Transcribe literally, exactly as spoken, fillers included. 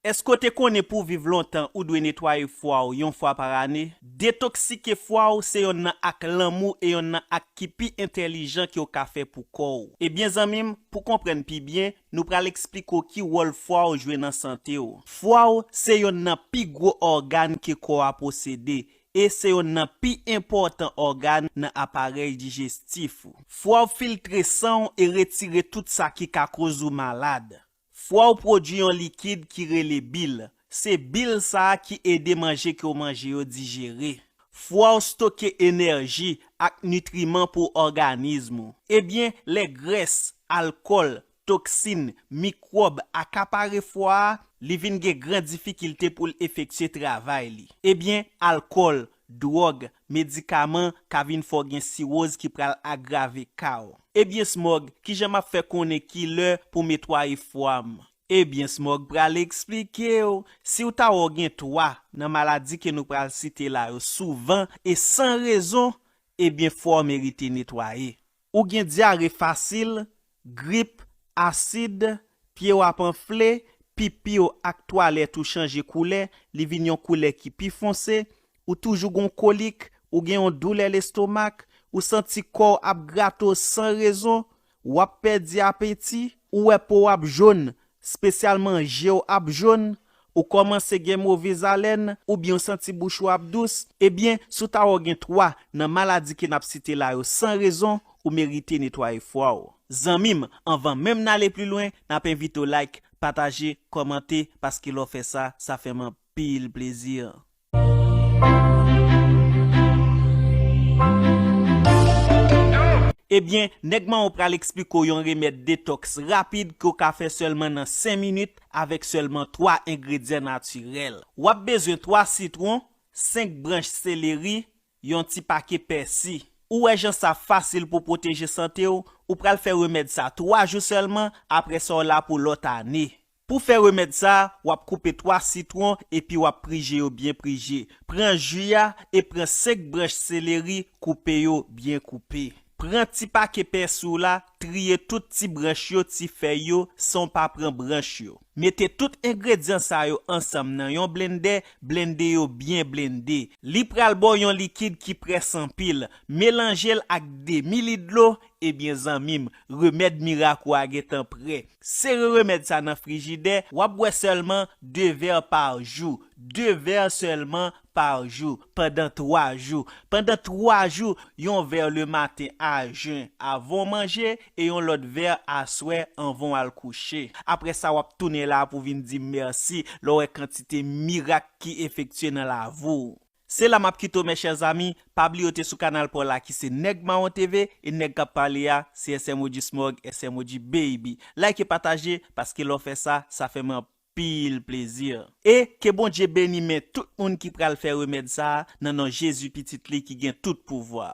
Èske w te konnen pou w viv lontan ou dwe netwaye fwa w yon fwa pa ane? Detoksike fwa w se yonn nan ak lanmou e yonn nan ak ki pi entèlijan ke w ka fè pou kò w. Ebyen zanmi m, pou konprann pi byen, nou pral eksplike w ki wòl fwa w jwe nan sante w. Fwa w se yonn nan pi gwo ògàn ke kò a posede, e se yonn nan pi enpòtan ògàn nan aparèy dijestif ou. Fwa w filtre san w e retire tout sa ki ka koz ou malad. Fwa w pwodui yon likid ki rele bil. Se bil sa a ki ede manje ke w manje yo dijere. Fwa w stoke enèji ak nitriman pou òganis ou. Ebyen, lè grès, alkòl, toksin, mikwòb akapare fwa a, li vin gen gran difikilte pou l efektye travay li. Ebyen, alkòl, dwòg, medikaman ka vin fè w gen siwoz ki pral agrave ka w. Ebyen, Smòg, kijan m ap fè konnen ki lè pou m netwaye fwa m? Ebyen, Smòg pral eksplike w. Si w ta wè w gen twa nan maladi ke nou pral site la yo souvan e san rezon, ebyen, fwa w merite netwaye. Ou gen dyare fasil, grip, asid, pye w ap anfle, pipi w ak twalèt ou chanje koulè, li vin yon koulè ki pi fonse, ou toujou gon kolik, ou gen yon doulè lestomak, ou santi kò w ap grate w san rezon, w ap pèdi apeti, ou wè po w ap jòn, espesyalman je w ap jòn, ou kòmanse gen move zalèn, oubyen w santi bouch ou ap dous, ebyen, si w ta wè w gen twa nan maladi ke n ap site la yo san rezon, ou merite netwaye fwa w. Zanmi m, anvan menm n ale pi lwen, n ap envite w like, pataje, kòmante, paske lè w fè sa, sa fè m anpil plezi. Ebyen, Nèg Mawon pral eksplike w yon remèd detòks rapid ke w ka fè sèlman nan senk minit avèk sèlman twa engredyan natirèl. W ap bezwen twa sitwon, senk branch seleri, yon ti pake pèsi. Ou wè jan sa fasil pou pwoteje sante w, ou pral fè remèd sa twa jou sèlman, apre sa w la pou lòt ane. Pou fè remèd sa, w ap koupe twa sitwon epi w ap prije yo byen prije. Pran ji a e pran senk branch seleri, koupe yo byen koupe. Pran ti pake pèsi w la, triye tout ti branch yo, ti fèy yo, san w pa pran branch yo. Mete tout engredyan sa yo ansanm nan yon blendè, blende yo byen blende. Li pral ba w yon likid ki près anpil. Melanje l ak demi lit dlo, ebyen zanmi m, remèd mirak ou a gentan prè. Sere remèd sa nan frijidè, w ap bwè sèlman de vè pa jou. De vè sèlman pa jou, pandan twa jou. Pandan twa jou, yon vè lematen a jen, avan w manje, e yon lòt vè aswè, anvan w al kouche. Apre sa, w ap tounen la pou vin di m mèsi lè w wè kantite mirak ki efektye nan lavi w. Se la m ap kite w, mes chers amis. Pa bliye w te sou kanal pa w la ki se Nèg Mawon T V, e nèg k ap pale a, se S M O G Smog, S M O G Baby. Like e pataje, paske lè w fè sa, sa fè m anpil plezi. E ke Bondye beni men tout moun ki pral fè remèd sa a, nan non Jezi Pitit li ki gen tout pouvwa.